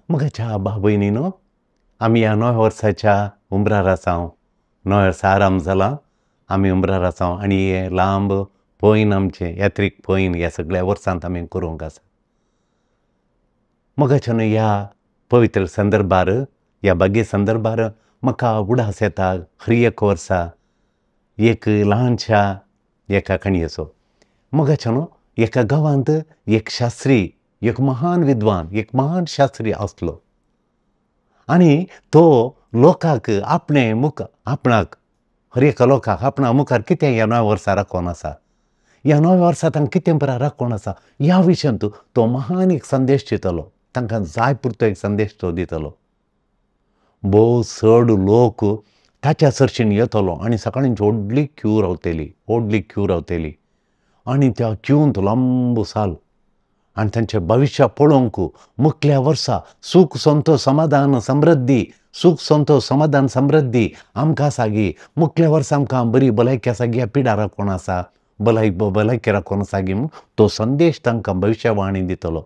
म्हज्या भाव भयणीनो, आमी ह्या नव्या वर्साच्या उमरार आसाव. नव्या वर्सा आराम जाला, आमी उमरार आसाव आनी हें लांब पयन आमचें यात्रीक पयन ह्या सगळ्या वर्सांत आमी करूंक आसा. मोगाच्यान ह्या पवित्र संदर्भार, ह्या भाग्य संदर्भार म्हाका उडास येता हर एक वर्सा एक ल्हानशा एका काणयेचो. मोगाच्यान एका गांवांत एक शास्त्री, एक महान विद्वान, एक महान शास्त्री आसलो आनी तो लोकांक आपणे मुखार आपणाक हर एका लोकांक आपणा मुखार कितें ह्या नव्या वर्सा राखून आसा, ह्या नव्या वर्सा तांकां कितें बरें राखून आसा ह्या विशयांत तो महान एक संदेश दितालो. तांकां जाय पुरतो एक संदेश तो दितालो. भोव चड लोक ताच्या सरशीन येतलो आनी सकाळींची व्हडली क्यू रावतली, व्हडली क्यू रावतली आनी त्या क्यूंत लांब साल आनी तांचें भविश्य पळोवंक मुखल्या वर्सा सूख संतोश समाधान समृद्धी, सूख संतोश समाधान समृद्धी आमकां आसा गी, मुखल्या वर्सा आमकां बरी भलायकी आसा गी, ह्या पिडा राखून आसा, भलायकी राखून आसा गी म्हूण तो संदेश तांकां भविश्यवाणी दितलो.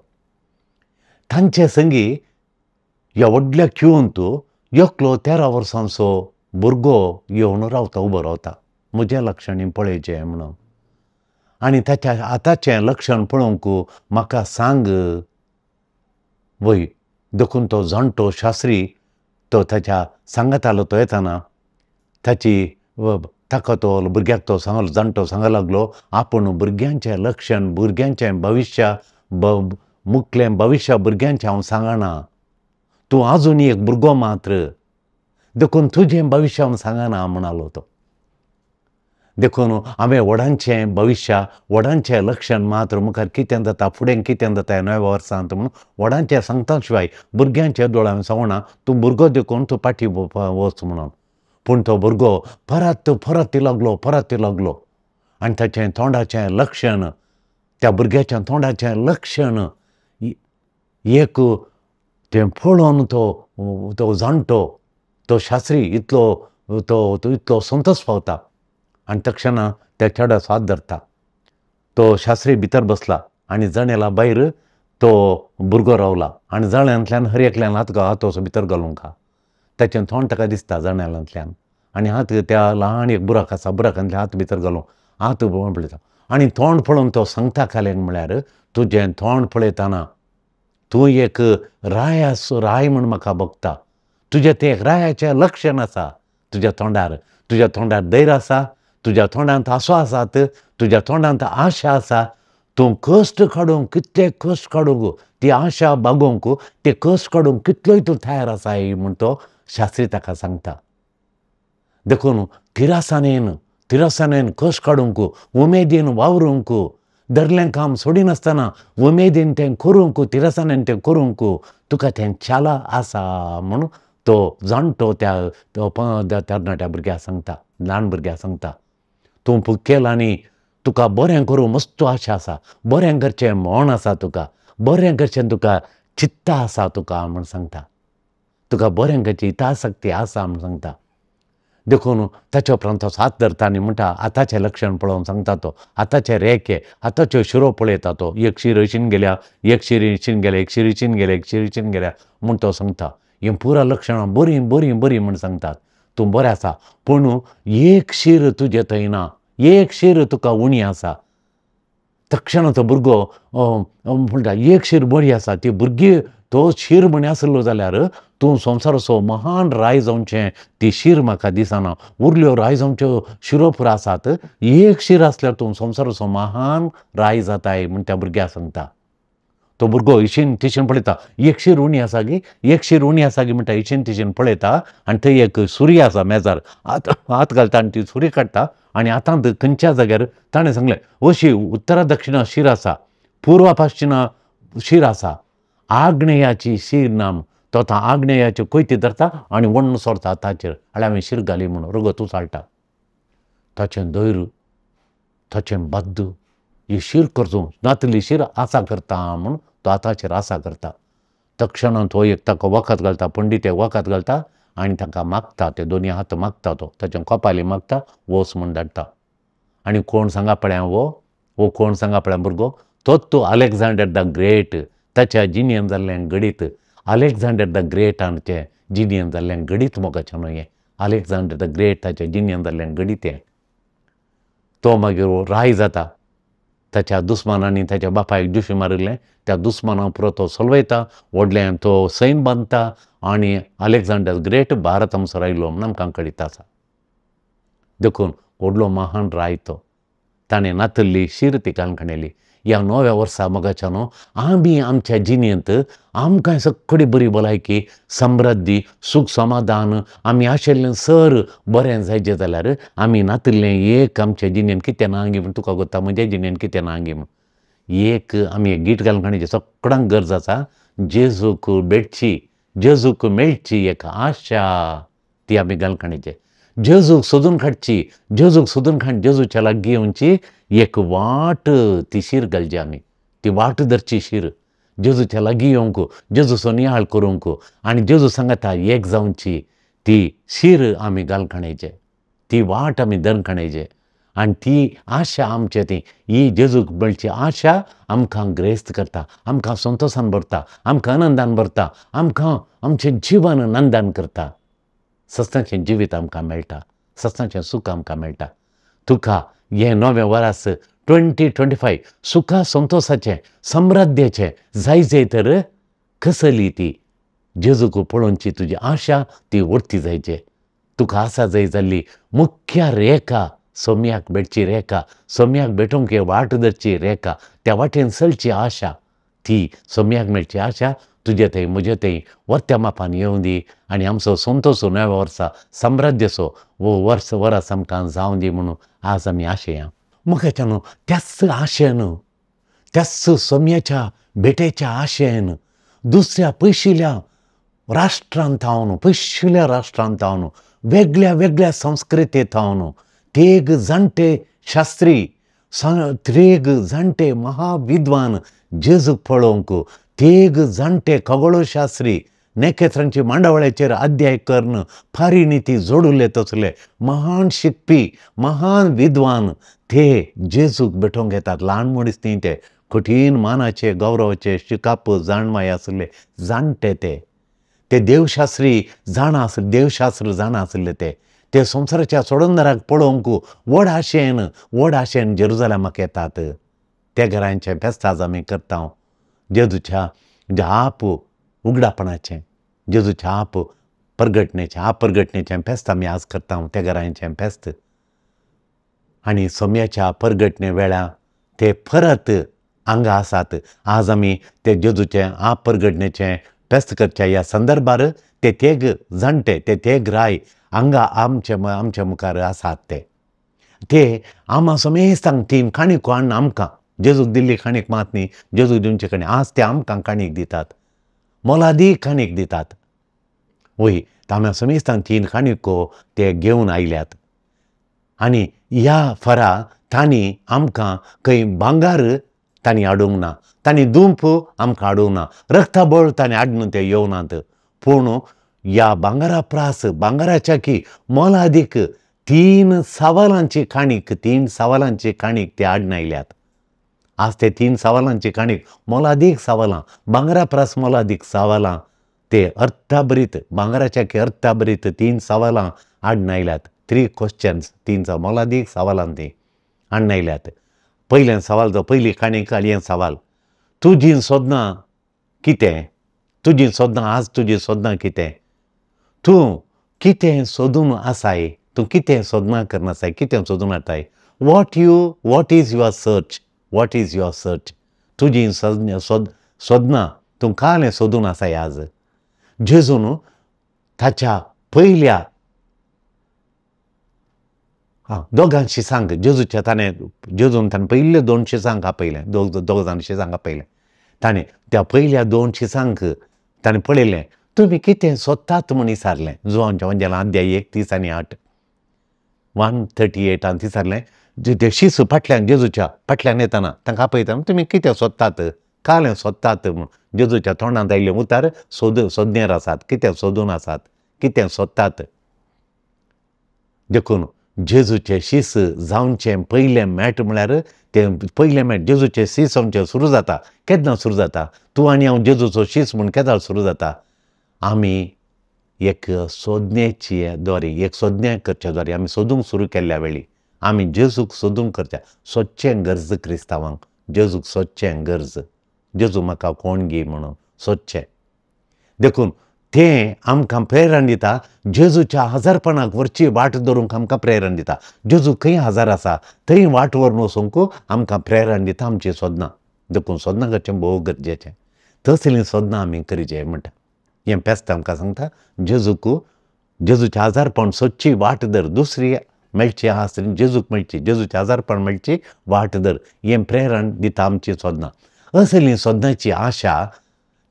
तांचे संगी ह्या व्हडल्या क्यूंत एकलो 13 वर्सांचो भुरगो येवन रावता, उबो रावता, म्हजें लक्षण पळयचें म्हणून. आनी ताच्या हाताचें लक्षण पळोवंक म्हाका सांग वय. देखून तो जाणटो शास्त्री तो ताच्या सांगातालो. तो येताना ताची ताका तो भुरग्याक तो सांग जाणटो सांग लागलो, आपूण भुरग्यांचें लक्षण, भुरग्यांचें भविश्य, मुखलें भविश्य भुरग्यांचें हांव सांगना, तूं आजून एक भुरगो मात्र, देखून तुजें भविश्य हांव सांगना म्हणालो तो. देखून हांवें व्हडांचें भविश्य, व्हडांचें लक्षण मात्र मुखार कितें जाता, फुडें कितें जाता ह्या नव्या वर्सांत म्हणून व्हडांचें सांगता शिवाय भुरग्यांच्या दोळ हांवें सांगना, तूं भुरगो देखून तूं फाटीं वच म्हणून. पूण तो भुरगो परत परत लागलो, परत लागलो आनी ताचें तोंडाचें लक्षण, त्या भुरग्याच्या तोंडाचें लक्षण एक तें पळोवन तो तो जाणटो तो शास्त्री इतलो तो इतलो संतोश पावता आनी तक्षणा त्या चेड्याचो हात धरता. तो शास्त्री भितर बसला आनी जनेला भायर तो भुरगो रावला आनी जनेलांतल्यान हर एकल्यान हात हात असो भितर घालूंक ताचें तोंड ताका दिसता जनेलांतल्यान आनी हात त्या ल्हान एक बुराक आसा, बुराकांतल्यान हात भितर घालूंक हात पळयता आनी तोंड पळोवन तो सांगता खाल्याक म्हळ्यार तुजें तोंड पळयतना तूं एक राय राय म्हूण म्हाका भोगता, तुजें तें एक रायाचें लक्षण आसा तुज्या तोंडार, तुज्या तोंडार धैर्य आसा, तुज्या तोंडांत आसो आसात, तुज्या तोंडांत आशा आसा, तूं कश्ट काडूंक कितले कश्ट काडूंक ती आशा बागोवंक ते कश्ट काडूंक कितलोय तूं तयार आसाय म्हूण तो शास्त्री ताका सांगता. देखून तिरासानेन तिरासानेन कश्ट काडूंक, उमेदीन वावरूंक, धरलें काम सोडिनासतना उमेदीन तें करूंक, तिरासानेन तें करूंक तुका तें छाला आसा म्हूण तो जाणटो त्या तरणाट्या भुरग्याक सांगता, ल्हान भुरग्याक सांगता. तूं पुकेल आनी तुका बरें करूं मस्त आशा आसा, बरें करचें म्हण आसा तुका, बरें करचें तुका चित्ता आसा तुका म्हूण सांगता, तुका बरें करची इतासक्ती आसा म्हूण सांगता. देखून ताच्या उपरांत तो हात धरता आनी म्हणटा हाताचें लक्षण पळोवन सांगता तो, हाताचे रेखे, हाताच्यो शिरो पळयता तो, एक शीर अशीन गेल्या, एक शीर अशीन गेल्या, एक शीर अशीन गेल्या, एक शीर अशीन गेल्या म्हूण तो सांगता. हीं पुरा लक्षणां बरीं बरीं बरीं म्हूण सांगतात, तूं बरें आसा, पूण एक शीर तुजे थंय ना, एक शीर तुका उणी आसा. तक्षणा तो भुरगो म्हणटा एक शीर बरी आसा, ती भुरगी तो शीर म्हणी आसलो जाल्यार तूं संवसाराचो महान राय जावचें ती शीर म्हाका दिसना, उरल्यो राय जावच्यो शिरो पुरो आसात, एक शीर आसल्यार तूं संवसाराचो महान राय जाताय म्हूण त्या भुरग्याक सांगता. तो भुरगो इशीन तिशीन पळयता, एक शीर उणी आसा गी, एक शीर उणी आसा गी म्हणटा, इशीन तिशीन पळयता आनी थंय एक सुरी आसा मेजार, हात हात घालता आनी ती सुरी काडटा आनी हातांत खंयच्या जाग्यार ताणें सांगलें अशी उत्तरा दक्षिणा शीर आसा, पुर्वा पश्चिमा शीर आसा, आग्नेयाची शीर ना. तो आतां आग्नेयाची कोयती धरता आनी वण्ण सोरता हाताचेर, आनी हांवें शीर घाली म्हणून रगत उचाळटा. ताचें धैर्य, ताचें बद्द, ही शीर करचो नातली शीर आसा करता म्हूण तो हाताचेर आसा करता. तक्षणांत तो एक ताका वखद घालता, पंडीत एक वखद घालता आनी ताका मागता, ते दोनी हात मागता तो, ताचें कपाली मागता, वच म्हूण धाडटा. आनी कोण सांगा पळया हो हो कोण सांगा पळया भुरगो, तोच तो अलेक्झांडर the great, ताच्या जिणेन जाल्लें घडीत. अलेक्झांडर the ग्रेटांचें जिणेन जाल्लें घडीत मोगाचें न्हय हें. अलेक्झांडर the great ताच्या जिणेन जाल्लें घडीत हें. तो मागीर राय जाता. ताच्या दुस्मानांनी ताच्या बापायक दुशी मारिल्लें, त्या दुस्मानां पुरो तो सोलवयता, व्हडलें तो सैन बांदता आनी अलेक्झांडर ग्रेट भारत आमसर आयलो म्हूण आमकां कळीत आसा. देखून व्हडलो महान राय तो. ताणें नातल्ली शीर ती घालून. ह्या नव्या वर्सा मोगाच्या न्हू आमी आमच्या जिणेंत आमकां सगळी बरी भलायकी, समृद्धी, सूख समाधान आमी आशिल्लें सर बरें जायचें जाल्यार आमी नातिल्लें एक आमच्या जिणेंत कितें ना गी म्हूण तुका गोत्ता, म्हज्या जिणेंत कितें ना गी म्हूण एक आमी गीत घालून काडचें. सगळ्यांक गरज आसा जेजूक भेटची, जेजूक मेळची एक आशा ती आमी घालून काडचें. जेजूक सोदून काडची, जेजूक सोदून काड, जेजूच्या लागीं येवची एक वाट ती शीर घालची आमी, ती वाट धरची शीर जेजूच्या लागीं येवंक, जेजूचो नियाळ करूंक आनी जेजू सांगता एक जावची ती शीर आमी घालून काडचे, ती वाट आमी धरून काडचे आनी ती आशा आमचे ती ही जेजूक मेळची आशा आमकां ग्रेस्त करता, आमकां संतोशान भरता, आमकां आनंदान भरता, आमकां आमचें जिवन आनंदान करता. सस्ताचें जिवीत आमकां मेळटा, सस्ताचें सूख आमकां मेळटा. तुका हें नवें वरास 2025 सुखा संतोशाचें समृद्धेचें जाय जाय तर कसली ती जेजूक पळोवची तुजी आशा ती व्हडती जायचे. तुका आसा जाय जाल्ली मुख्य रेखा सोम्याक भेटची रेखा, सोम्याक भेटूंक वाट धरची रेखा, त्या वाटेन चलची आशा ती सोम्याक मेळची आशा तुजे थंय म्हजे थंय वर्त्या मापान येवं दी आनी आमचो संतोसो नव्या वर्सा समृद्धेचो वो वर्स वरस आमकां जावं दी म्हणून आज आमी आशेया. मुखाच्या न्हू त्याच आशेन, त्याच सोम्याच्या भेटेच्या आशेन दुसऱ्या पयशिल्या राष्ट्रांत थावन, पयशिल्या राष्ट्रांत थावन, वेगळ्या वेगळ्या संस्कृते थावन तेग जाणटे शास्त्री, त्रेग जाणटे महाविद्वान जेजूक पळोवंक, तेग जाणटे खगोळशास्त्री नखेत्रांची मांडावळ्याचेर अध्याय करून फारिनीती जोडुले तसले महान शिकपी महान विद्वान ते जेजूक भेटोवंक येतात. ल्हान मनीस न्ही ते, कठीण मानाचे गौरवाचे शिकाप जाणमाय आसले जाणटे ते, ते देवशास्त्री जाणा आसले, देवशास्त्र जाणा आसले ते, ते संवसाराच्या सोडंदराक पळोवंक व्हड आशेन, व्हड आशेन जेरुजलेमाक येतात. त्या घरांचें फेस्ताज आमी करता जेजूच्या आप उगडापणाचें, जेजूच्या आप परगटणेचें, आप परगटणेचें फेस्त आमी आज करता, त्या घरांचें फेस्त. आनी सोम्याच्या परगटणे वेळा ते परत हांगा आसात. आज आमी ते जेजूचें आप परगटणेचें फेस्त करच्या ह्या संदर्भार ते तेग जाणटे, ते तेग राय हांगा आमचे आमच्या मुखार आसात. ते ते आमा समेस्तांक तीन काणीक हाडून आमकां जेजूक दिल्ली काणीक मात न्ही, जेजूक दिवचे काणी आज ते आमकां काणीक दितात, मोलादीक काणीक दितात. वय आमी समेस्तांक तीन काणिको ते घेवन आयल्यात आनी ह्या फरा तांणी आमकां खंय भांगार तांणी हाडूंक ना, तांणी दुंप आमकां हाडूंक ना, रक्ताबळ तांणी हाडून ते येवनात. पूण ह्या भांगरा प्रास भांगराच्या की मोलादीक 3 सवालांची काणीक, 3 सवालांची काणीक ते हाडून आयल्यात. आज ते 3 सवालांची काणीक मोलादीक सवालां, भांगरा प्रास मोलादीक सवालां ते अर्थाभरीत भांगराच्या की अर्थाभरीत 3 सवालां हाडून आयल्यात. 3 क्वेश्चन्स, 3 मोलादीक सवालां ती हाडून आयल्यात. पयलें सवाल जो पयली काणीक आनी हें सवाल, तुजी सोदनां कितें, तुजी सोदनां आज तुजी सोदनां कितें, तूं कितें सोदून आसाय, तूं कितें सोदनां करून आसाय, कितें सोदून आसाय, what is your search, what is your search, तुजी सोदनां तूं कालें सोदून आसाय आज. जेजून ताच्या पयल्या दोगां शिसांक जेजूच्या ताणें जेजून ताणें पयले 2 शिसांक आपयलें, दोग जाण शिसांक आपयलें. ताणें त्या पयल्या 2 शिसांक ताणें पळयलें, तुमी कितें सोदतात म्हूण विचारलें. जुवांच्या वंजेला अध्याय 31 आनी 8 138 विचारलें. ते शीस फाटल्यान जेजूच्या फाटल्यान येतना तांकां आपयता, तुमी कितें सोदतात, कालें सोदतात म्हूण. जेजूच्या तोंडांत आयिल्लें उतार सोदनेर आसात, कितें सोदून आसात, कितें सोदतात. देखून जेजूचे शीस जावचें पयलें मेट म्हळ्यार तें पयलें मेट जेजूचें शीस आमचें सुरू जाता. केन्ना सुरू जाता? तूं आनी हांव जेजूचो शीस म्हूण केदाळ सुरू जाता? आमी एक सोदनेची द्वारे, एक सोदने करच्या द्वारे, आमी सोदूंक सुरू केल्ल्या वेळी आमी जेजूक सोदूंक करच्या सोदचें गरज. क्रिस्तांवांक जेजूक सोदचें गरज, जेजू म्हाका कोण गी म्हणून सोदचें. देखून तें आमकां प्रेरण दिता, जेजूच्या हजारपणाक व्हरची वाट धरूंक आमकां प्रेरण दिता. जेजू खंय हजार आसा थंय वाट व्हरून वचूंक आमकां प्रेरण दिता आमची सोदनां. देखून सोदनां करचें भोव गरजेचें. तसलीं सोदनां आमी करीचे म्हणटा. हें पेस्त आमकां सांगता, जेजूक जेजूचें हजारपण सोदची वाट धर, दुसरी मेळची आसा जेजूक मेळची, जेजूचें हजारपण मेळची वाट धर, हें प्रेरण दिता आमची सोदनां. असली सोदनाची आशा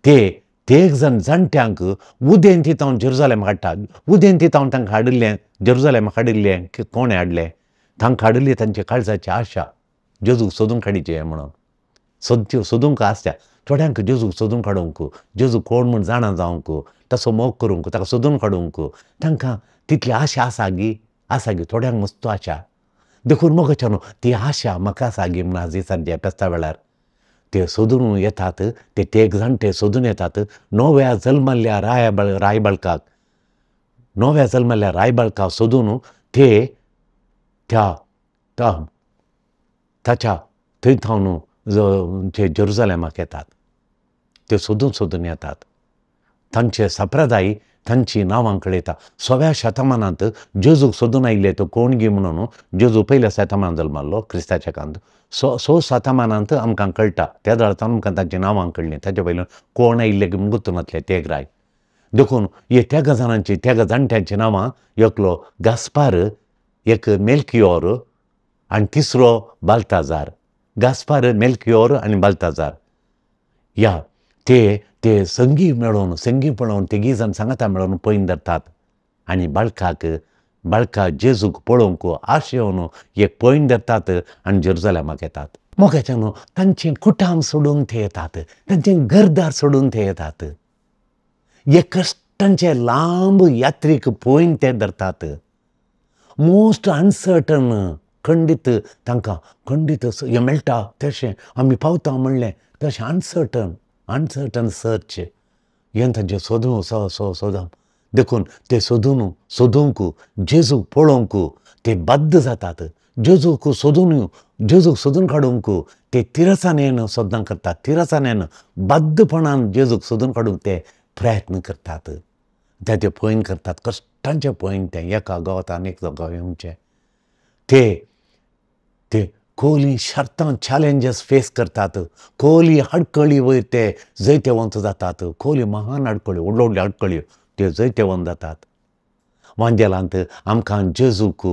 ते एक जाण जाणट्यांक उदेंती तावन जेरुजालेम हाडटा. उदेंती तावन तांकां हाडिल्लें, जेरुजालेम हाडिल्लें कोणें हाडलें? तांकां हाडिल्ली तांच्या काळजाची आशा, जेजूक सोदून काडचें म्हणून. सोदूंक आसता थोड्यांक जेजूक सोदून काडूंक, जेजू कोण म्हूण जाणा जावंक, ताचो मोग करूंक, ताका सोदून काडूंक तांकां तितली आशा आसा गी? आसा गी थोड्यांक मस्त आशा. देखून मोगाच्या न्हू ती आशा म्हाका आसा गी म्हूण आज दिसांच्या फेस्ता वेळार ते सोदून येतात, ते तेग जाणटे सोदून येतात नव्या जल्मल्ल्या रायबाळकाक, नव्या जल्मल्ल्या रायबाळकाक सोदून ते त्या ताच्या थंय थावन ते जेरुजालेमाक येतात. ते सोदून सोदून येतात. तांचे संप्रदाय तांची नांवां कळयता. 6व्या शतमानांत जेजूक सोदून आयिल्ले तो कोण गी म्हणून. जेजू पयल्या शतमान जल्मल्लो क्रिस्ताच्या काळांत. 6 शतमानांत आमकां कळटा, त्या वेळार आमकां तांची नांवां कळ्ळीं. ताचे पयल्यान कोण आयिल्ले म्हूण गुत्तून नासले ते राय. देखून हे तेगा जाणांची, तेगा जाणट्यांची नांवां, एकलो गास्पार, एक मेल्कियोर आनी तिसरो बाल्ताजार. गास्पार, मेल्कियोर आनी बाल्ताजार ह्या ते ते संगी मेळोवन, संगी पळोवन तेगी जाण सांगाता मेळोवन पयन धरतात आनी बाळकाक, बाळका जेजूक पळोवंक आशेवन एक पयन धरतात आनी जेरुजालेमाक येतात. मोगाच्या न्हू तांचें कुटाम सोडून ते येतात, तांचें घरदार सोडून ते येतात, एक कश्टांचे लांब यात्रीक पयन ते धरतात. मोस्ट अनसर्टन, खंडीत तांकां खंडीत हें मेळटा तशें आमी पावता म्हणलें तशें अनसर्टन, अनसर्टन सर्च हें तांचें सोदूं सोदप. देखून ते सोदून सोदूंक जेजूक पळोवंक ते बद्द जातात. जेजूक सोदून, जेजूक सोदून काडूंक ते तिरसानेन सोदनां करतात, तिरसानेन बद्दपणान जेजूक सोदून काडूंक ते प्रयत्न करतात. ते पयन करतात, कश्टांचें पयन तें एका गांवांत आनी एक गांव येवचें. ते ते कोली शर्तां चॅलेंजीस फेस करतात, कोली आडकळी वयर ते जैतेवंत जातात, कोली महान आडकळ्यो, व्हडल्यो व्हडल्यो आडकळ्यो ते जैतेवंत जातात. वांजेलांत आमकां जेजूक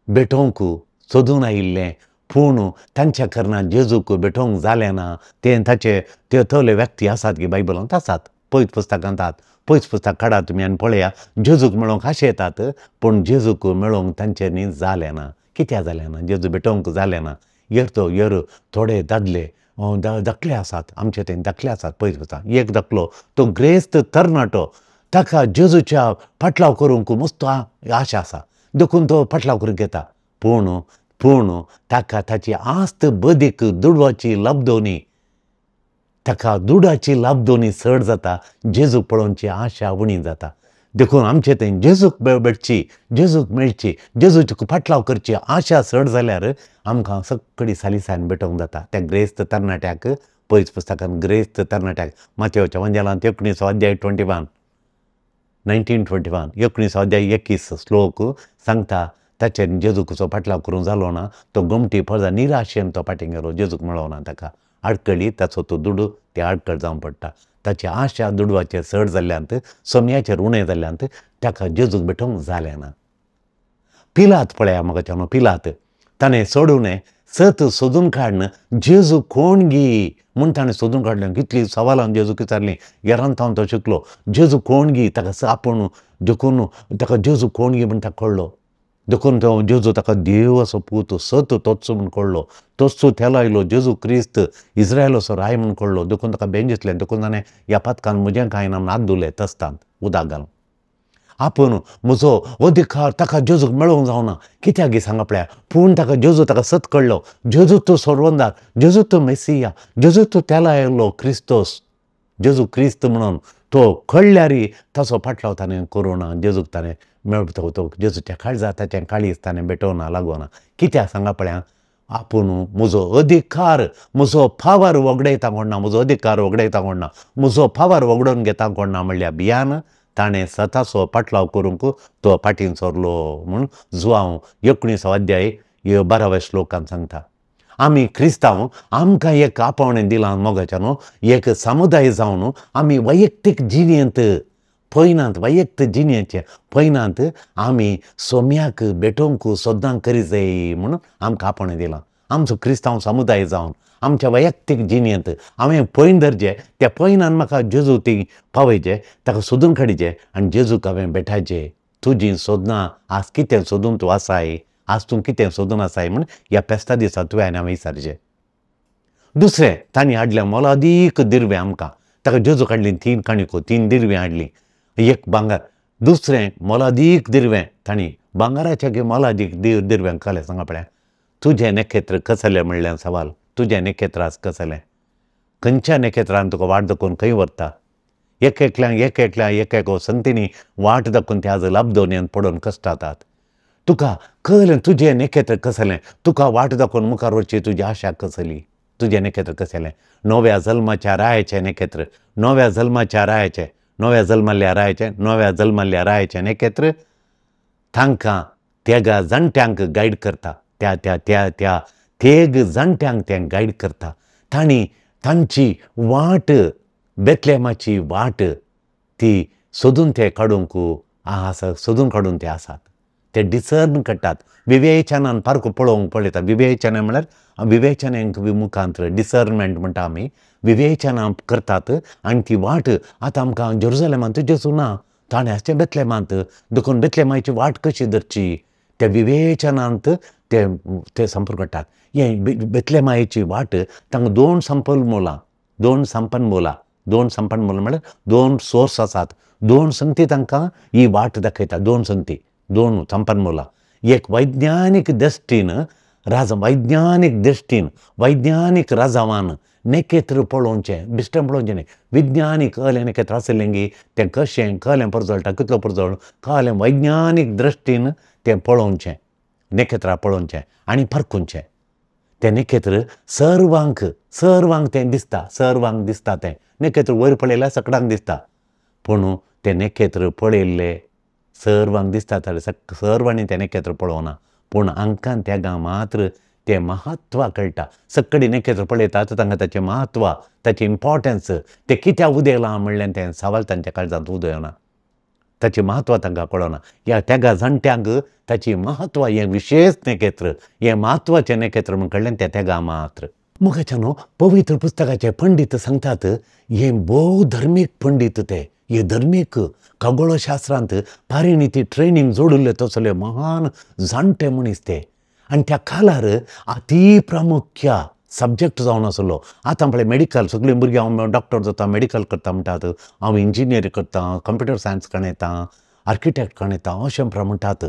भेटोवंक सोदून आयिल्लें, पूण तांच्या कारणान जेजूक भेटोवंक जालें ना. ते ताचे ते थोडे व्यक्ती आसात की बायबलांत आसात, पयस पुस्तकांत आसात. पयस पुस्तक काडात तुमी आनी पळया, जेजूक मेळोवंक आशें येतात पूण जेजूक मेळोवंक तांच्यांनी जालें ना. कित्याक जालें ना? जेजू भेटोवंक जालें ना. यर तो यर थोडे दादले धाकले आसात, आमचे थंय धाकले आसात पयस पुस्तक. एक धाकलो तो ग्रेस्त तरणाटो, ताका जेजूच्या फाटलाव करूंक मस्त आशा आसा, देखून तो फाटलाव करूंक येता. पूण पूण ताका ताची आस्त बदीक दुडवाची लाबदोनी, ताका दुडाची लाबदोनी चड जाता, जेजूक पळोवची आशा उणी जाता. देखून आमचे थंय जेजूक भेटची, जेजूक मेळची, जेजूची फाटलाव करची आशा चड जाल्यार आमकां सगळी सालिसान भेटोवंक जाता. त्या ग्रेस्त तरणाट्याक पयस पुस्तकान ग्रेस्त तरणाट्याक मातेवच्या वंजेलांत 19 अध्याय 21 1921 19 अध्याय 21 श्लोक सांगता, ताचेर जेजूचो फाटलाव करूंक जालो ना, तो गोमटी पळजा निराशेन तो फाटीं गेलो, जेजूक मेळोना. ताका आडकळी, ताचो तो दुडू ते आडकळ जावन पडटा. ताची आशा दुडवाचेर चड जाल्ल्यान, समयाचेर उणें जाल्ल्यान ताका जेजूक भेटोवंक जालें ना. पिलात पळया म्हाका न्हू, पिलात ताणें सोडून सत सोदून काडून जेजू कोण गी म्हूण ताणें सोदून काडलें. कितलीं सवालां जेजूक विचारलीं, घरांत हांव तो शिकलो जेजू कोण गी, ताका आपूण देखून ताका जेजू कोण गी म्हूण ताका कळ्ळो. देखून तो जेजू ताका देव असो पूत सत तोच म्हूण कळ्ळो, तोच तेलो आयलो जेजू क्रिस्त इस्रायलाचो राय म्हूण कळ्ळो. देखून ताका बेन दिसलें, देखून ताणें ह्या पातकान म्हजें कांय ना म्हूण हात धुले तस्तांत उदक घालून. आपूण म्हजो अधिकार ताका जेजूक मेळोवंक जावना. कित्याक गी सांगा पळया, पूण ताका जेजू ताका सत कळ्ळो, जेजू तो सोरवंदार, जेजू तो मेसिया, जेजू तो तेला आयिल्लो क्रिस्तोस, जेजू क्रिस्त म्हणून तो कळ्ळ्यारी ताचो फाटलाव ताणें करूं ना. जेजूक ताणें मेळपा तो जेजूच्या काळजा ताचें काळीज ताणें भेटोवना लागोना. कित्याक सांगा पळया, आपूण म्हजो अधिकार म्हजो पावर वगडयता कोण ना, म्हजो अधिकार वगडयता कोण ना, म्हजो पावर वगडोवन घेता कोण ना म्हणल्या भियान ताणें सताचो पाटलाव करूंक तो फाटीं सरलो म्हूण जुआंव 19 अध्याय 12व्या श्लोकान सांगता. आमी क्रिस्तांव आमकां एक आपोवणें दिलां मोगाच्या न्हू, एक समुदाय जावन आमी वैयक्तीक जिणेंत पयनात, वैयक्तीक जिणेचें पयनात, आमी सोम्याक भेटोवंक सदां करी जाय म्हणून आमकां आपोवणें दिलां. आमचो क्रिस्तांव समुदाय जावन आमच्या वैयक्तीक जिणेंत हांवें पयन धरचें, त्या पयनान म्हाका जेजू ती पावयचें, ताका सोदून काडचें आनी जेजूक हांवें भेटायचें. तुजी सोदनां आज कितें सोदून तूं आसाय, आज तूं कितें सोदून आसाय म्हूण ह्या फेस्ता दिसा तुवें आनी हांवें विचारचें. दुसरें तांणी हाडलें मोलादीक दिरवें आमकां, ताका जेजूक हाडलीं 3 काणयो, 3 दिरवीं हाडलीं, एक भांगर. दुसरें मोलादीक दिरवें तांणी भांगराच्या की मोलादीक दिरवें कळ्ळें सांगा पळया. तुजें नखेत्र कसलें म्हणलें सवाल, तुजें नखेत्र आज कसलें, खंयच्या नखेत्रान तुका वाट दाखोवन खंय व्हरता? एक एकल्याक एक एकल्या एक एक संगतींनी वाट दाखोवन ते आज लाबदोवण्यान पडून कश्टातात. तुका कळ्ळें तुजें नखेत्र कसलें, तुका वाट दाखोवन मुखार वचची तुजी आशा कसली, तुजें नखेत्र कसलें? नव्या जल्माच्या रायाचें नखेत्र, नव्या जल्माच्या रायाचें, नव्या जल्माल्ल्या रायाचें, नव्या जल्माल्ल्या रायाचें नखेत्र तांकां तेगा जाणट्यांक गायड करता, त्या त्या त्या त्या तेग जाणट्यांक तें गायड करता. तांणी तांची वाट बेतलेमाची वाट ती सोदून ते काडूंक आसा, सोदून काडून ते आसात, ते डिसर्न करतात, विवेचनान पारको पळोवंक पळयतात. विवेचना म्हळ्यार विवेचनाक मुखांत डिसर्नमेंट म्हणटा आमी, विवेचना करतात आनी ती वाट आतां आमकां जेरुजलेमांत जेजू ना, ताणें आसचें बेतलेमांत, देखून बेतलेमाची वाट कशी धरची त्या विवेचनांत ते ते संपर्क काडटात. हे बेतलेमायेची वाट तांकां 2 संपन्मुलां, 2 संपन्मुलां, 2 संपन्मुलां म्हळ्यार 2 सोर्स आसात, 2 संगती तांकां ही वाट दाखयता, 2 संगती, 2 संपन्मुलां. एक वैज्ञानीक दृश्टीन राजा, वैज्ञानीक दृश्टीन वैज्ञानीक राजावान नखेत्र पळोवचें, बिश्टें पळोवचें न्ही, विज्ञानीक कहलें नखेत्र आसलें गी तें कशें कहलें परजळटा, कितलो परजळ कहलें वैज्ञानीक दृश्टीन तें पळोवचें, नखेत्रां पळोवचें आनी परखुचें. तें नखेत्र सर्वांक सर्वांक तें दिसता, सर्वांक दिसता तें नखेत्र वयर पळयल्यार सकडांक दिसता, पूण तें नखेत्र पळयल्लें सर्वांक दिसता जाल्यार सर्वांनी तें नखेत्र पळोवना, पूण आंकां त्यागां मात्र तें म्हत्व कळटा. सकडी नखेत्र पळयतात तांकां ताचें म्हत्व, ताचें इम्पोर्टन्स, तें कित्याक उदयलां म्हणलें तें सवाल तांच्या काळजांत उदयना, ताचें म्हत्व तांकां कळना. ह्या त्यागा जाणट्यांक ताचें म्हत्व हें विशेश नखेत्र, हें म्हत्वाचें नखेत्र म्हूण कळ्ळें तें त्यागा मात्र. मोगाच्या न्हू पवित्र पुस्तकाचे पंडीत सांगतात, हे भोव धर्मीक पंडीत ते, हे धर्मीक खगोळशास्त्रांत परिणिती ट्रेनींग जोडिल्ले तसले महान जाणटे मनीस ते. आनी त्या काळार अती प्रामुख्य सब्जेक्ट जावन आसलो. आतां पळय मेडिकल सगळीं भुरगीं हांव डॉक्टर जाता, मेडिकल करता म्हणटात, हांव इंजिनियर करता, कंप्युटर सायन्स कणयता, आर्किटेक्ट कणयता अशें म्हणटात.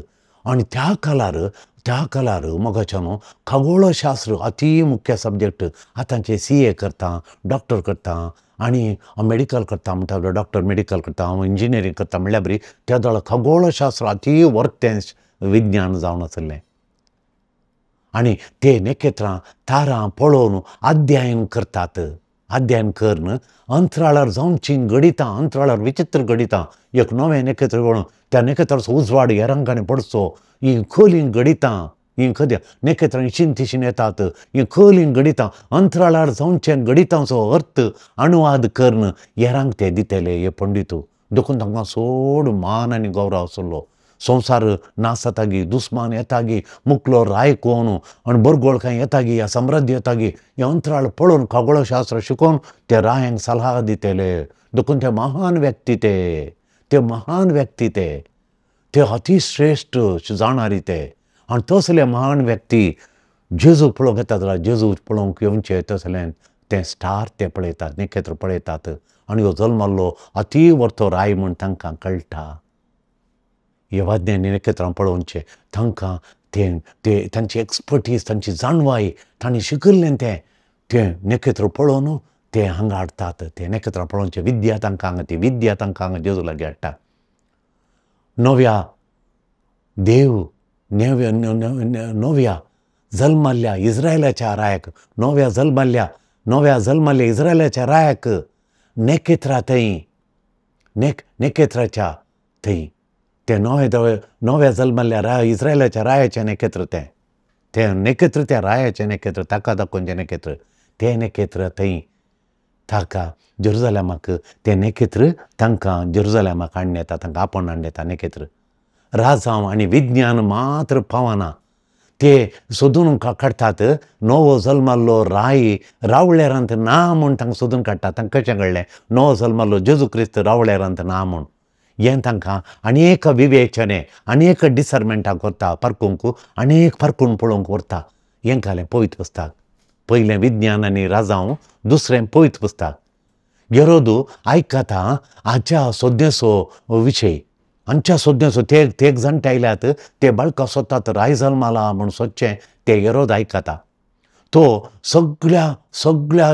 आनी त्या काळार त्या काळार मोगाच्या न्हू खगोळशास्त्र अती मुख्य सब्जेक्ट. आतांचे CA करता, डॉक्टर करता आनी मेडिकल करता म्हणटा, डॉक्टर मेडिकल करता, हांव इंजिनियरींग करता म्हणल्यार बरी त्या वेळार खगोळशास्त्र अती वर्तें विज्ञान जावन आसलें. आनी ते नखेत्रां तारां पळोवन अध्ययन करतात, अध्ययन करून अंतराळार जावचीं घडितां, अंतराळार विचित्र घडितां, एक नवें नखेत्र पळोवन त्या नखेत्राचो उजवाड ह्या रंगांनी पडचो, हीं खलीं घडितां, हीं खदी नखेत्रां इशीन तिशीन येतात, हीं खलीं घडितां अंतराळार जावचें घडितांचो अर्थ अनुवाद करून हेरांक ते दितले हे पंडित. देखून तांकां चड मान आनी गौरव आसलो. संवसार नासतागी, दुस्मान येतागी, मुकलो राय कोण आनी बरगोळ कांय येतागी, ह्या समृद्धी येतागी, हें अंतराळ पळोवन खगोळशास्त्र शिकोवन ते रायांक सलाह दितले. देखून ते महान व्यक्ती ते, ते महान व्यक्ती ते, ते अतिश्रेश्ठ जाणारी ते. आनी तसले महान व्यक्ती जेजू पळोवंक येतात जाल्यार जेजू पळोवंक येवचे तसले तें स्टार ते पळयतात, नखेत्र पळयतात आनी ह्यो जल्मल्लो अती वर्तो राय म्हूण तांकां कळटा. हे वाद्यांनी नखेत्रां पळोवचें तांकां तें ते तांची एक्सपर्टीज, तांची जाणवाय, तांणी शिकिल्लें तें तें नखेत्र पळोवन ते हांगा हाडटात. ते नखेत्रां पळोवचें विद्या तांकां हांगा, ती विद्या तांकां हांगा जेजू लागीं हाडटा. नव्या देव नव्या नव्या जल्माल्ल्या इस्रायलाच्या रायाक, नव्या जल्माल्ल्या नव्या जल्माल्ल्या इस्रायलाच्या रायाक नखेत्रां थंय नखेत्राच्या थंय तें नव्या नव्या जल्माल्ल्या राय इस्रायलाच्या रायाचें नखेत्र, तें तें नखेत्र त्या रायाचें नखेत्र, ताका दाखोवचें नखेत्र, तें नखेत्र थंय ताका जेरुजलेमाक तें नखेत्र तांकां जेरुजलेमाक हाडून येता, तांकां आपोवन हाडून येता नखेत्र. राजांव आनी विज्ञान मात्र पावना, ते सोदून काडटात नवो जल्माल्लो राय रावळेरांत ना म्हूण तांकां सोदून काडटात. तांकां कशें कळ्ळें नवो जल्माल्लो जेजू क्रिस्त रावळेरांत ना म्हूण? हें तांकां आनी एक विवेचने आनी एक डिसर्मेंटा करता, पारकूंक आनी एक पारकून पळोवंक व्हरता. हें घालें पवित्र पुस्तक. पयलें विज्ञान आनी राजांव, दुसरें पवित्र पुस्तक. हेरोदू आयकता हाच्या सोदनेचो विशय, हांच्या सोदनेचो ते ते जाणटे आयल्यात ते बाळकां सोदतात राय जल्माला म्हूण सोदचें, ते हेरोद आयकता. तो सगळ्या सगळ्या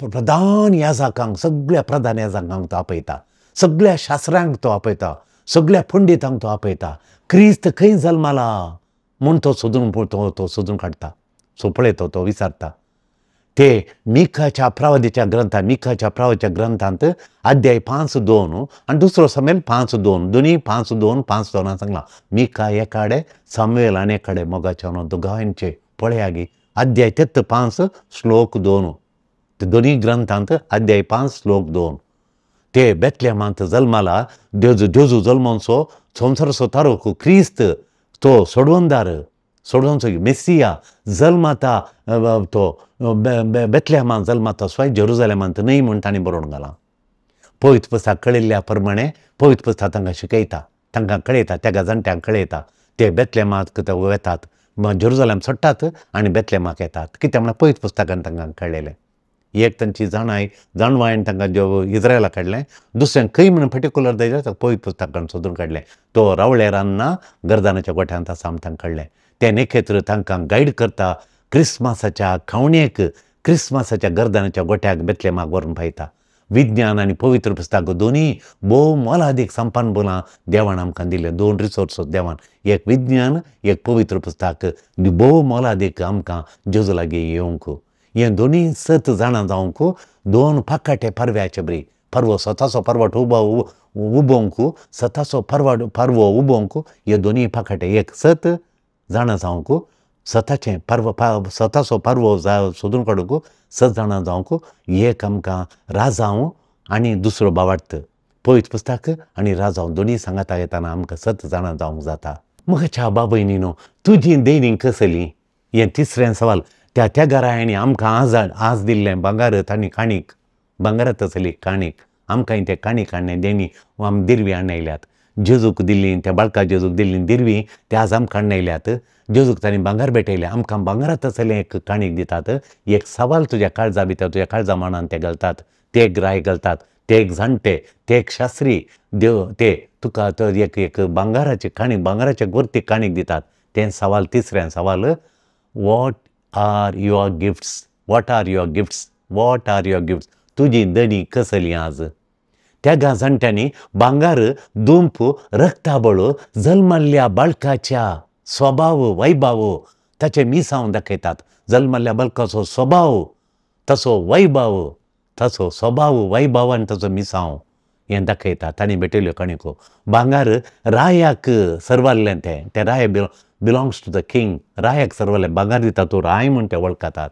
प्रधान याजकांक, सगळ्या प्रधान याजकांक तो आपयता, सगळ्या शास्त्रांक तो आपयता, सगळ्या पंडितांक तो आपयता. क्रिस्त खंय जल्माला म्हूण तो सोदून तो सोदून काडटा. सो पळयता तो विचारता. ते मिखाच्या प्रवादीच्या ग्रंथांत, मिखाच्या प्रवादीच्या ग्रंथांत अध्याय 5:2 आनी दुसरो सामुएल 5:2, दोनूय 5:2 5:2 सांगलां. मिखा एकाडे, सामुएल आनी एकाडे मोगाच्या न्हू दोगांयचे पळया गी अध्याय 5 श्लोक 2, ते दोनूय ग्रंथांत अध्याय 5 श्लोक 2. ते बेतलेमांत जल्माला जेजू, जेजू जल्मांचो संवसाराचो तारोक क्रिस्त, तो सोडवणदार, सोडवणचो मेसिया जल्माता तो बेतलेमांत जल्माता, स्वय जेरुजलेमांत न्हय म्हूण तांणी बरोवन घालां. पवित्र पुस्तक कळिल्ल्या प्रमाणे पवित्र पुस्तक तांकां शिकयता, तांकां कळयता, त्या जाणट्यांक कळयता. ते बेतलेमांत वेतात, जेरुजलेम सोडटात आनी बेतलेमाक येतात. कित्याक म्हळ्यार पवित्र पुस्तकान तांकां कळ्ळेलें. एक तांची जाणाय जाणवायन तांकां इस्रायला काडलें, दुसरें खंय म्हणून पर्टिकुलर जाल्यार पवित्र पुस्तकान सोदून काडलें. तो रावळेरान ना गर्दानाच्या गोठ्यांत आसा म्हूण तांकां कळ्ळें. तें नखेत्र तांकां गायड करता क्रिसमसाच्या खावणेक, क्रिसमसाच्या गर्दानाच्या गोठ्याक बेतलेमाक व्हरून पायता. विज्ञान आनी पवित्र पुस्तक दोनूय भोव मोलादीक संपन्न बोलां देवान आमकां दिलें. दोन रिसोर्स देवान, एक विज्ञान एक पवित्र पुस्तक, भोव मोलादीक आमकां जेजू लागीं येवंक. हें दोनूय सत जाणा जावंक दोन पाकाटे परव्याचे बरी परवो स्वताचो परवट उबो उबोवंक, स्वताचो परवट परवो उबोवंक हे दोनूय पाकाटे, एक सत जाणा जावंक, स्वताचें पर्व स्वताचो परवो सोदून काडूंक, सत जाणा जावंक एक आमकां राजांव आनी दुसरो बावार्थ. पवित्र पुस्तक आनी राजांव दोनूय सांगाता येताना आमकां सत जाणा जावंक जाता. म्हज्या बाबयनीनो तुजी देणी कसली? हें तिसरें सवाल. त्या त्यागारायांनी आमकां आज आज दिल्लें भांगर, तांणी काणीक भांगरात आसली काणीक, आमकां तें काणीक हाडलें देणी आम दिरवी हाडून आयल्यात. जेजूक दिल्ली त्या बाळका जेजूक दिल्ली दिरवी ते आज आमकां हाडून आयल्यात. जेजूक तांणी भांगर भेटयलें, आमकां भांगरात आसलें एक काणीक दितात. एक सवाल तुज्या काळजा भितर, तुज्या काळजा मानान ते घालतात, ते ग्राय घालतात, ते एक जाणटे, ते एक शास्त्री देव, ते तुका एक एक भांगराची काणीक, भांगराचे गोरती काणीक दितात. तें सवाल तिसरें सवाल, what are your gifts, what are your gifts, what are your gifts, तुजी दणी कसली आज? त्या जाणट्यांनी भांगर, दुंप, रक्ताबळ जल्माल्ल्या बाळकाच्या स्वभाव वैभाव ताचें मिसांव दाखयतात. जल्माल्ल्या बाळकाचो स्वभाव, ताचो वैभाव, ताचो स्वभाव वैभाव आनी ताचो मिसांव हें दाखयतात. तांणी भेटयल्यो काणयो. भांगर रायाक सर्वाल्लें, तें तें राय बिलोंग्स टू the king, रायाक सर्वाल्लें भांगर दिता तूं राय म्हूण ते वळखतात.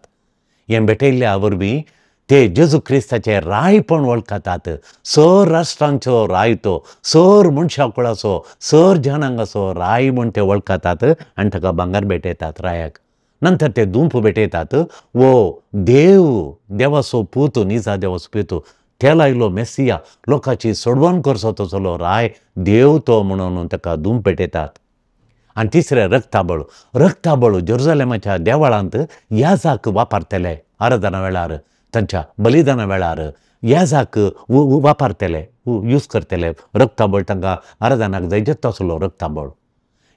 हें भेटयल्ल्या वरवीं ते जेजू क्रिस्ताचें रायपण वळखतात. सर राष्ट्रांचो राय तो, सर मनशा कुळाचो, सर जनांगाचो राय म्हूण ते वळखतात आनी ताका भांगर भेटयतात रायाक. नंतर ते दुंप भेटयतात, वो देव, देवाचो पूत, निजा देवाचो पूत, ते लायलो मेसिया, लोकांची सोडवण करचो तसलो राय देव तो म्हणून ताका दुंप भेटयतात. आनी तिसरें रक्ताबळ. रक्ताबळ जेरुजलेमाच्या देवळांत याजाक वापरतले आराधना वेळार, तांच्या बलिदाना वेळार, याजाक वापरतले, यूज करतले. रक्ताबळ तांकां आराधनाक जाय तसलो रक्ताबळ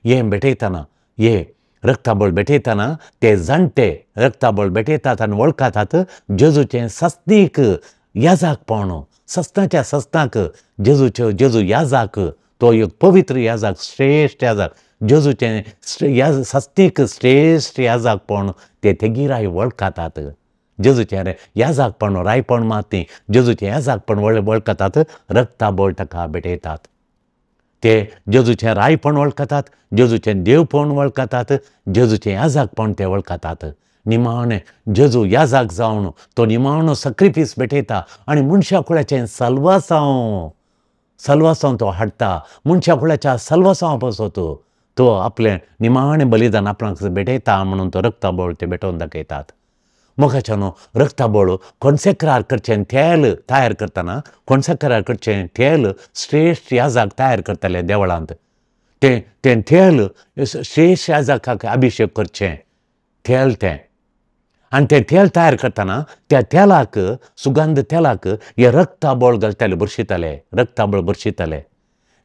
हें भेटयतना, हे रक्ताबळ भेटयतना ते जाणटे रक्ताबळ भेटयतात आनी वळखतात जेजूचें सस्नीक याजाकपण. सस्नाच्या सस्नाक जेजूच्यो जेजू याजाक, तो एक पवित्र याजाक, श्रेश्ठ याजाक, जेजूचें सस्नीक श्रेश्ठ याजाकपण ते तेगिराय वळखतात. जेजूचें याजाकपण रायपण मात न्ही, जेजूचें याजाकपण वळखतात, रक्ताबळ ताका भेटयतात. ते जेजूचें रायपण वळखतात, जेजूचें देवपण वळखतात, जेजूचें याजाकपण ते वळखतात. निमाणें जेजू याजाक जावन तो निमाणो सॅक्रिफीस भेटयता आनी मनशा कुळाचें सल्वासांव, सल्वासांव तो हाडटा. मनशा कुळाच्या सल्वासांव पासत तो आपलें निमाणें बलिदान आपणाक भेटयता म्हणून तो रक्ताबळ ते भेटोवन दाखयतात. मोगाच्यानो रक्ताबळ कोणसेकरार करचें तेल तयार करतना, कोणसेकरार करचें तेल श्रेश्ठ याजाक तयार करतले देवळांत, तें तें तेल श्रेश्ठ याजाकाक अभिशेक करचें तेल तें. आनी तें तेल तयार करतना त्या तेलाक, सुगंध तेलाक हें रक्ताबळ घालताले, बुरशिताले, रक्ताबळ बुरशिताले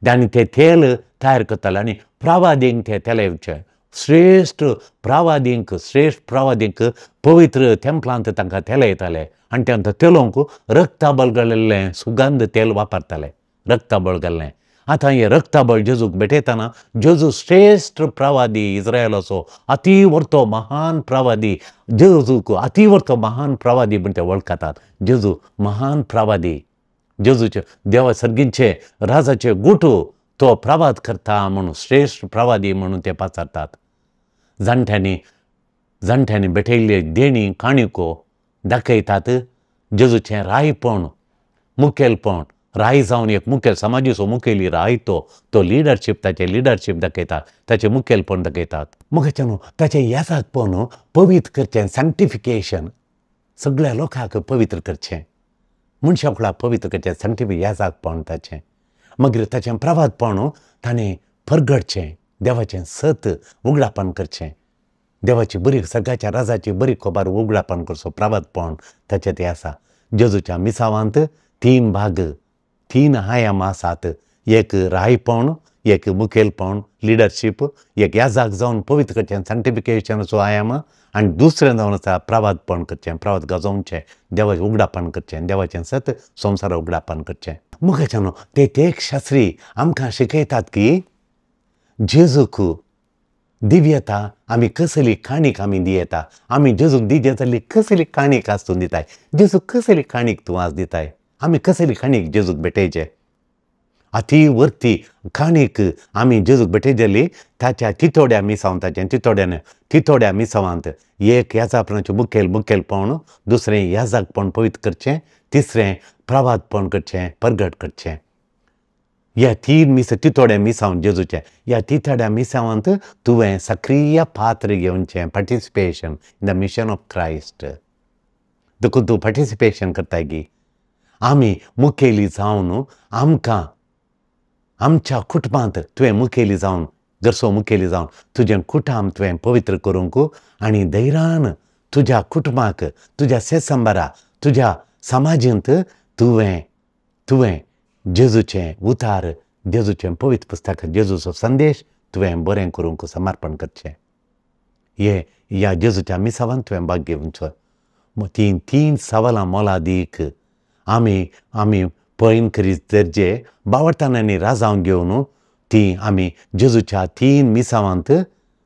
आनी तें तेल तयार करताले आनी प्रावादींक तें तेल येवचें. श्रेश्ठ प्रावादींक, श्रेश्ठ प्रावादींक पवित्र तेंपलांत तांकां तेल येताले आनी तांकां तेलोवंक रक्ताबळ घालिल्लें सुगंध तेल वापरताले, रक्ताबळ घाल्लें. आतां हें रक्ताबळ जेजूक भेटयतना जेजू श्रेश्ठ प्रवादी, इस्रायलाचो अतिवर्तो महान प्रवादी, जेजूक अतिवर्तो महान प्रवादी म्हण ते वळखतात. जेजू महान प्रवादी, जेजूचे देवा सर्गींचे राजाचे गुटू तो प्रवाद करता म्हणून, श्रेश्ठ प्रवादी म्हणून ते पाचारतात. जाणट्यांनी जाणट्यांनी भेटयल्ले देणी काणिको दाखयतात जेजूचें रायपण, मुखेलपण. राय जावन एक मुखेल समाजीचो मुखेली राय तो, तो लिडरशीप, ताचें लिडरशीप दाखयतात, ताचें मुखेलपण दाखयतात. मोगाच्यानो ताचें याजाकपण पवित्र करचें, सँक्टिफिकेशन, सगळ्या लोकांक पवित्र करचें, मनशा कुळाक पवित्र करचें, सँक्टिफि याजाकपण ताचें. मागीर ताचें प्रवादपण ताणें परगटचें, देवाचें सत उगडापण करचें, देवाची बरी सगळ्याच्या राजाची बरी खबर उगडापण करचो प्रवादपण ताचें तें आसा. जेजूच्या मिसावांत तीन भाग, तीन आयाम आसात. एक रायपण, एक मुखेलपण लिडरशीप, एक याजाक जावन पवित्र करचें सँक्टिफिकेशनाचो आयाम, आनी दुसरें जावन आसा प्रवादपण करचें, प्रवाद गाजोवचें, देवाचें उगडापण करचें, देवाचें सत संवसारा उगडापण करचें. मोगाच्यानो ते एक शास्त्री आमकां शिकयतात की जेजूक दिव्यता आमी कसली काणीक आमी दियता, आमी जेजूक दिता जाल्यार कसली काणीक आज तूं दिताय, जेजूक कसली काणीक तूं आज दिताय, आमी कसली काणीक जेजूक भेटयचे. अती वर्ती काणीक आमी जेजूक भेटयतली ताच्या तितोड्या मिसांव, ताच्या तितोड्यान तितोड्या मिसावांत एक याजापणाचें मुखेल मुखेलपण, दुसरें याजाकपण पवित्र करचें, तिसरें प्रवादपण करचें, परगट करचें. ह्या तीन मिस तितोड्या मिसांव जेजूचें, ह्या तितोड्या मिसावांत तुवें सक्रीय पात्र घेवचें, participation in the mission of Christ. देखून तूं पार्टिसिपेशन करताय की आमी मुखेली जावन आमकां आमच्या कुटुंबांत तुवें मुखेली जावन, घरचो मुखेली जावन तुजें कुटुंब तुवें पवित्र करूंक आनी धैर्यान तुज्या कुटुंबाक, तुज्या सेसंबरा, तुज्या समाजींत तुवें तुवें जेजूचें उतार, जेजूचें पवित्र पुस्तक, जेजूचो संदेश तुवें बरें करूंक समर्पण करचें. हे ह्या जेजूच्या मिसावान तुवें भाग घेवचो. तीन तीन सवालां मोलादीक आमी आमी पळयन करीत दर्जे बावडतानांनी राजांव घेवन ती आमी जेजूच्या तीन मिसावांत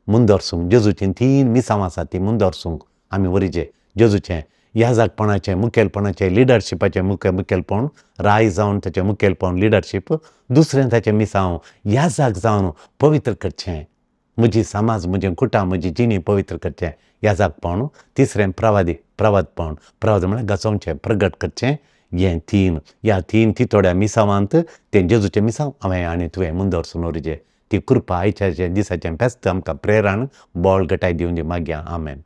मुंदरसूंक, जेजूचीं तीन मिसांव आसात ती मुंदरसूंक आमी वरीचे. जेजूचें याजाकपणाचें मुखेलपणाचें, लिडरशिपाचें मुखेलपण, राय जावन ताचें मुखेलपण लिडरशीप, दुसरें ताचें मिसांव याजाक जावन पवित्र करचें, म्हजी समाज, म्हजें कुटुंब, म्हजी जिणी पवित्र करचें याजाकपण, तिसरें प्रवादी प्रवादपण, प्रवाद म्हळ्यार गाजोवचें, प्रगट करचें. हें तीन, ह्या तीन तितोड्या मिसावांत तें जेजूचें मिसांव हांवें आनी तुवें मुंदरसून वरीचें. ती कृपा आयच्या दिसाचें फेस्त आमकां प्रेरण बळ गटाय दिवन दी मागया. आमेन.